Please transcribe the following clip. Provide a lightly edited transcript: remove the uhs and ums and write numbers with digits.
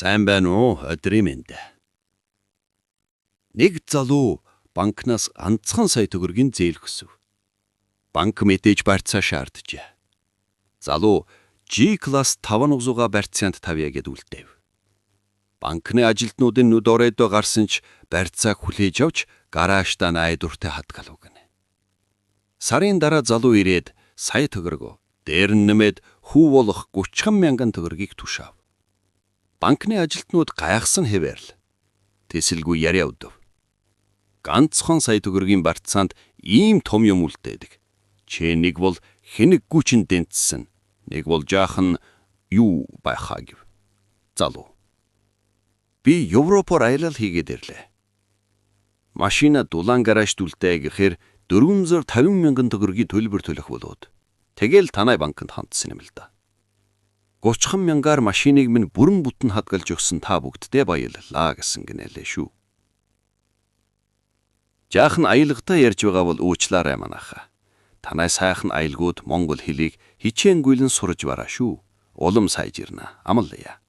Сайн байна уу? Өдрийн мэнд. Нэг залуу банкнаас ганцхан сая төгрөгийн зээл хүсэв. Банк мэдээж барьцаа шаарджээ. Залуу G класс 506 барьцаанд тавья гэд үлдээв. Банкны ажилтнуудын нүд оройдоо гарсан ч барьцааг хүлээж авч гараажтаа найдвартай хадгалав гэнэ. Сарын дараа залуу ирээд сая төгрөгөө дээр нь нэмээд хүү болох 30 мянган төгрөгийг тушаав. Банкны ажилтнууд гайхсан хэвээр л тэсэлгүй яриа өдөв. Ганцхан сая төгрөгийн барьцаанд ийм том юм үлдээдэг. Чи нэг бол хэнэггүй чинь дэнцсэн. Нэг бол жаахан юу байхаа гэв. Залуу. Би Европоор аялал хийгээд ирлээ. Машина дулаан гаражт үлдээ гэхээр 450 мянган төгрөгийн төлбөр төлөх болоод. Тэгэл танай банкнд хандсан юм л да. 30 мянгаар машиныг минь бүрэн бүтэн хадгалж өгсөн та бүгддээ баярлалаа гэсэн гинэлээ шүү. Жаахан аялгатай ярьж байгаа бол уучлаарай манайхаа. Танай сайхан аялгууд монгол хэлийг хичээнгүйлэн сурж бараа шүү. Улам сайжирна. Амлая.